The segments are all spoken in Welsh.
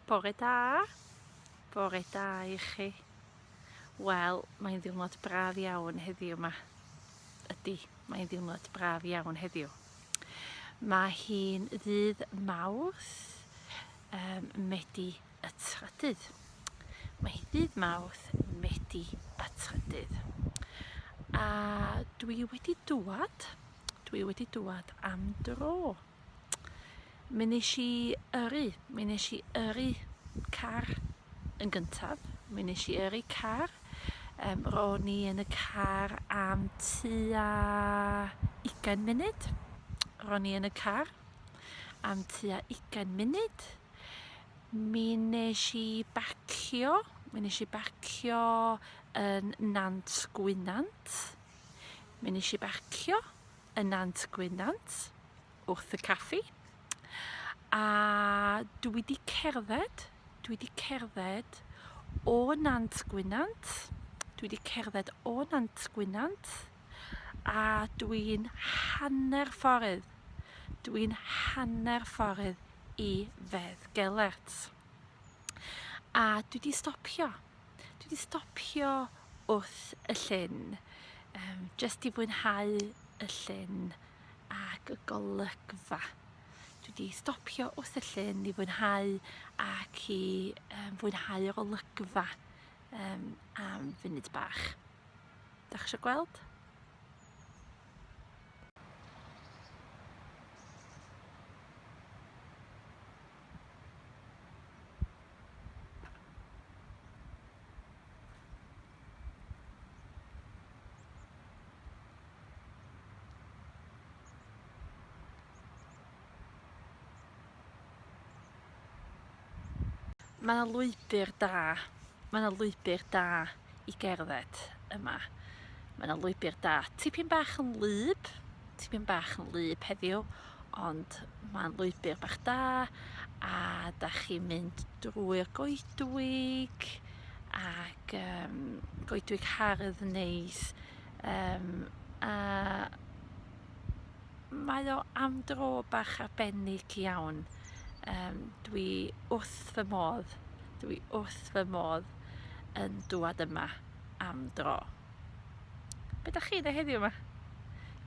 Bore da! Bore da i chi. Wel, mae'n ddiwrnod braf iawn heddiw yma. Ydy, mae'n ddiwrnod braf iawn heddiw. Mae hi'n ddydd Mawrth, um, Medi y trydydd. Mae hi ddydd Mawrth, Medi y trydydd. A dwi wedi dwad, dwi wedi dwad am dro. Mi wnes i yrru, mi wnes i yrru car yn gyntaf. Mi wnes i yrru car. Um, ro'n i yn y car am tua 20 munud. Ro'n i yn y car am tua 20 munud. Mi wnes i barcio, mi wnes i barcio yn Nant Gwynant. Mi wnes i barcio yn Nant Gwynant wrth y caffi a dwi 'di cerdded, dwi 'di cerdded o Nant Gwynant, dwi 'di cerdded o Nant Gwynant a dwi'n hanner ffordd, dwi'n hanner ffordd i Fedd Gelert. A dwi 'di stopio Dwi 'di stopio wrth y llyn yym jyst i fwynhau y llyn ac y golygfa. Dwi 'di stopio wrth y llyn i fwynhau ac i yym fwynhau yr olygfa yym am funud bach. Dach chi isio gweld? Mae yna lwybr da, mae yna lwybr da i gerdded yma. Mae yna lwybr da. Tipyn bach yn wlyb, tipyn bach yn wlyb heddiw, ond mae'n lwybr bach da a da chi'n mynd drwy'r goedwig ac um, goedwig hardd neis um, a mae o am dro bach arbennig iawn. Um, dwi wrth fy modd, dwi wrth fy modd yn dŵad yma am dro. Be da chi'n neud heddiw yma?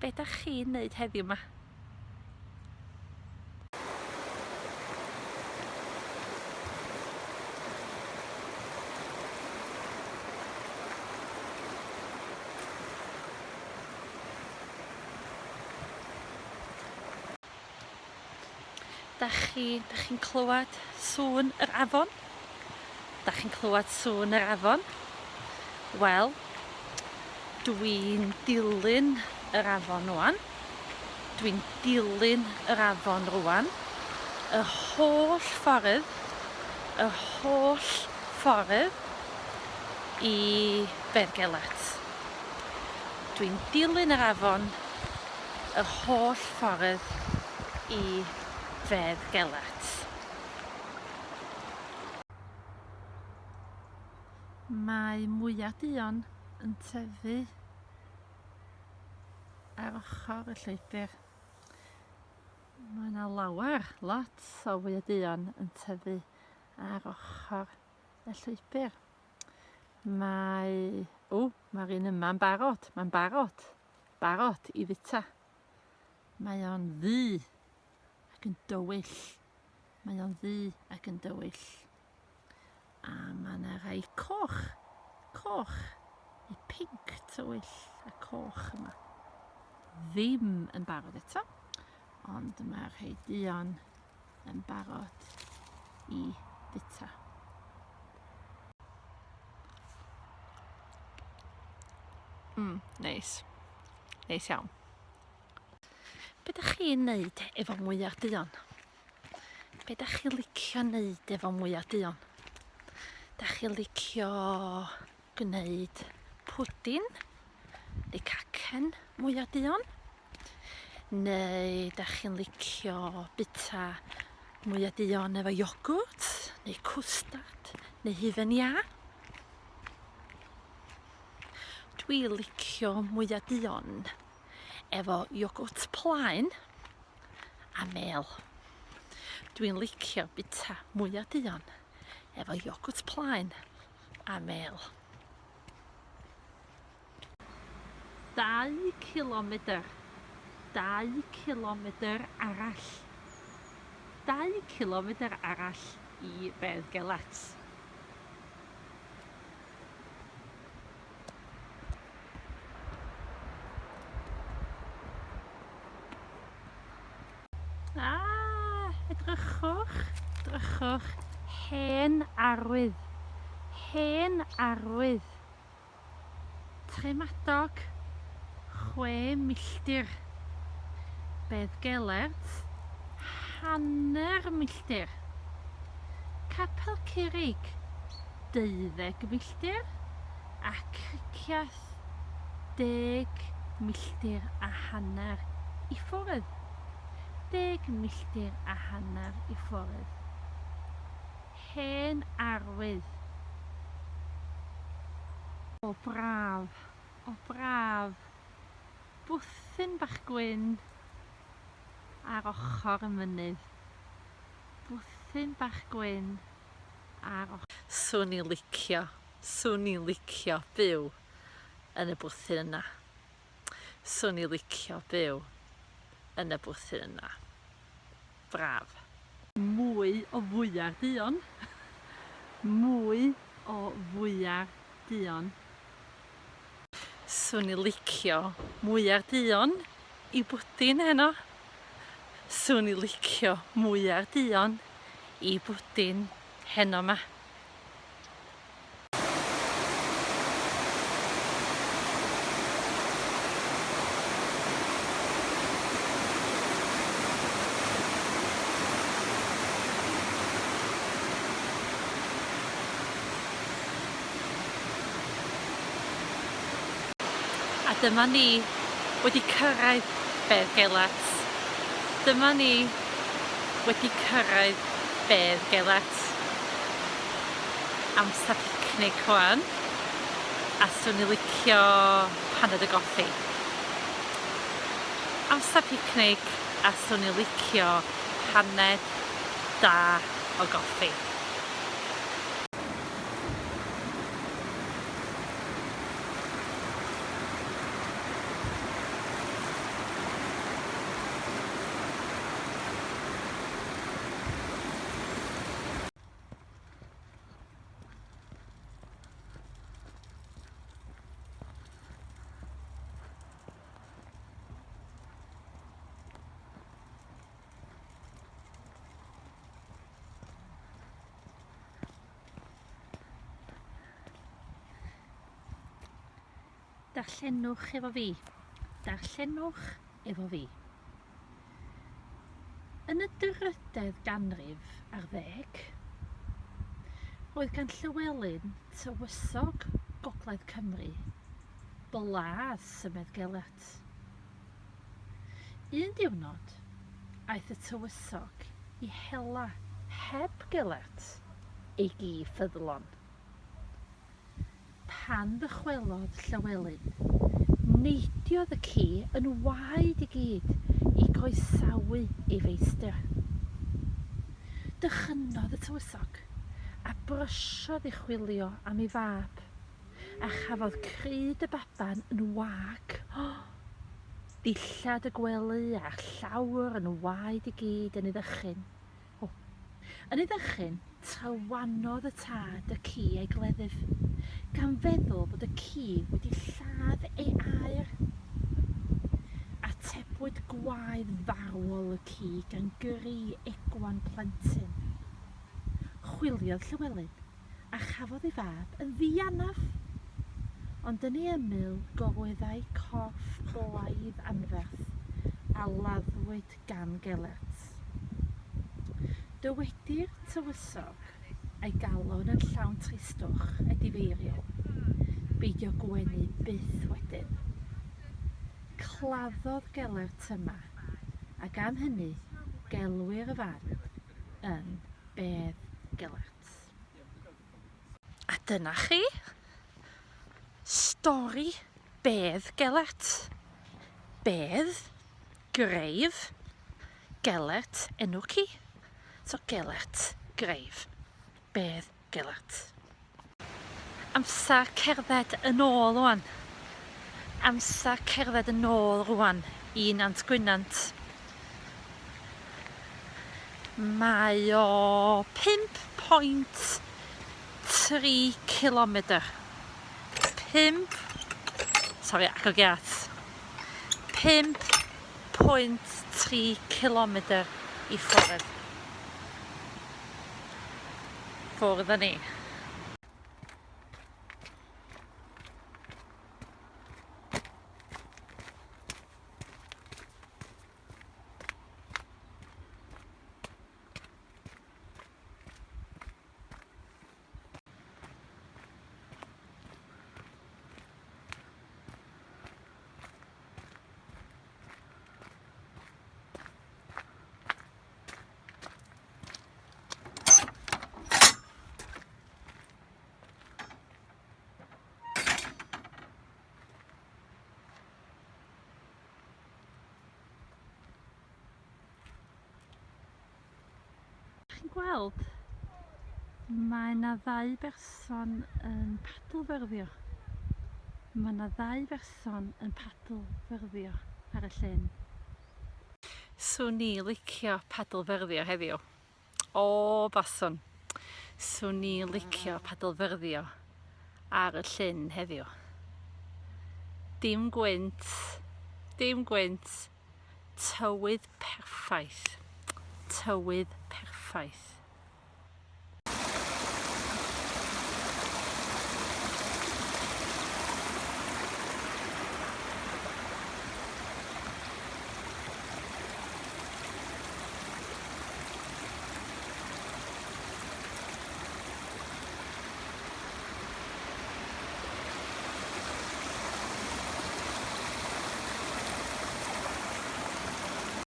Be da chi'n neud heddiw yma? Da chi, da chi'n clywed sŵn yr afon? Da chi'n clywed sŵn yr afon? Wel, dwi'n dilyn yr afon rwan. Dwi'n dilyn yr afon rwan. Y holl ffordd, y holl ffordd i Beddgelert. Dwi'n dilyn yr afon yr holl ffordd i Fedd Gelert. Mae mwyar duon yn tyfu ar ochr y llwybr. Mae yna lawer, lot o fwyar duon yn tyfu ar ochr y llwybr. Mae... O, mae'r un yma'n barod, mae'n barod. Barod i fwyta. Mae o'n ddu ac yn dywyll. Mae o'n ddu ac yn dywyll. A mae yna rhai coch, coch, neu pinc tywyll a coch yma. Ddim yn barod eto, ond mae rhai duon yn barod i fwyta. Mm, neis. Neis iawn. Be da chi'n neud efo mwyar duon? Be da chi'n licio neud efo mwyar duon? Da chi'n licio gwneud pwdin neu cacen mwyar duon? Neu da chi'n licio bita mwyar duon efo iogwrt neu cwstard neu hufen iâ? Dwi licio mwyar duon efo iogwrt plaen a mêl. Dwi'n licio bita mwyar duon. Efo iogwrt plaen a mêl. 2 cilomedr. 2 cilomedr arall. 2 cilomedr arall i Beddgelert. Ah, edrychwch, edrychwch, hen arwydd, hen arwydd. Tremadog, 6 milltir. Beddgelert, hanner milltir. Capel Curig, deuddeg milltir. A Cricieth, deg milltir a hanner i ffwrdd. Deg milltir a hanner i ffwrdd. Hen arwydd. O braf, o braf. Bwthyn bach gwyn ar ochr y mynydd. Bwthyn bach gwyn ar ochr. Swn i'n licio, swn i'n licio byw yn y bwthyn yna. Swn i'n licio byw yn y bwthyn yna. Braf. Mwy o fwyar duon. Mwy o fwyar duon. Swn i'n licio mwyar duon i bwdin heno. Swn i'n licio mwyar duon i bwdin heno 'ma. A dyma ni wedi cyrraedd Bedd Gelert. Dyma ni wedi cyrraedd Bedd Gelert. Amser picnic rwan a swn i licio paned o goffi. Amser picnic a swn i licio paned da o goffi. Darllenwch efo fi. Darllenwch efo fi. Yn y drydedd ganrif ar ddeg, roedd gan Llywelyn, tywysog Gogledd Cymru, blas ym Meddgelert. Un diwrnod, aeth y tywysog i hela heb Gelert, ei gi ffyddlon. Pan ddychwelodd Llywelyn, neidiodd y ci yn waed i gyd i groesawu ei feistr. Dychrynnodd y tywysog, a brysiodd i chwilio am ei fab, a chafodd crud y baban yn wag. Dillad y gwely a'r llawr yn waed i gyd yn ei ddychryn. O. Yn ei ddychryn, trywanodd y tad y ci a'i gleddyf, gan feddwl bod y ci wedi lladd ei aer. Atebwyd gwaedd farwol y ci gan gri egwan plentyn. Chwiliodd Llywelyn, a chafodd ei fab yn ddianaf. Ond yn ei ymyl gorweddai corff blaidd anferth a laddwyd gan Gelert. Dywedir tywysog, a'i galon yn llawn tristwch edifeiriol, beidio gwenu byth wedyn. Claddodd Gelert yma, ac am hynny gelwir y fan yn Bedd Gelert. A dyna chi stori Bedd Gelert. Bedd, grave, Gelert, enw'r ci. So Gelert, grave. Bedd Gelert. Gelert. Amser cerdded yn ôl rwan. Amser cerdded yn ôl rwan i Nant Gwynant. Mae o 5.3 cilomedr. 5 Sori, agor giât. 5.3 cilomedr i ffwrdd. Ffwrdd â ni. Chi'n gweld, mae yna ddau berson yn padlfyrddio. Mae yna ddau berson yn padlfyrddio ar y llyn. Swn i licio padlfyrddio heddiw. O, baswn. Swn i licio padlfyrddio ar y llyn heddiw. Dim gwynt, dim gwynt, tywydd perffaith. Tywydd perffaith.